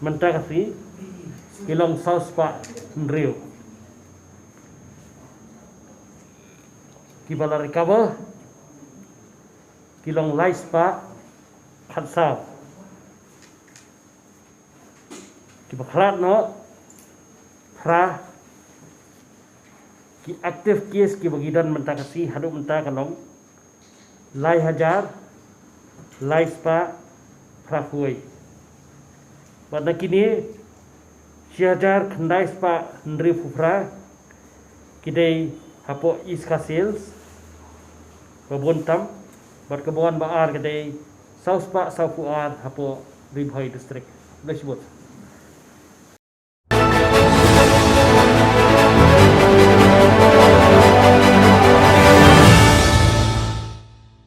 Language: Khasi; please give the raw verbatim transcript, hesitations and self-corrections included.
Mynta ka sngi ki long saw spah hynriew. Kiba la recover ki long lai spah khatsaw. Kiba khlad noh phra. Ki active case kiba ki don mynta ka sngi haduh mynta ka long lai hajar lai spah phraphew wei. Bad na kine shi hajar khyndai spah hynriewphew phra ki dei hapoh East Khasi Hills ba bun tam, bad kaba wan ba ar ka dei saw spah sawphew ar hapoh Ri Bhoi District. Khublei shibun.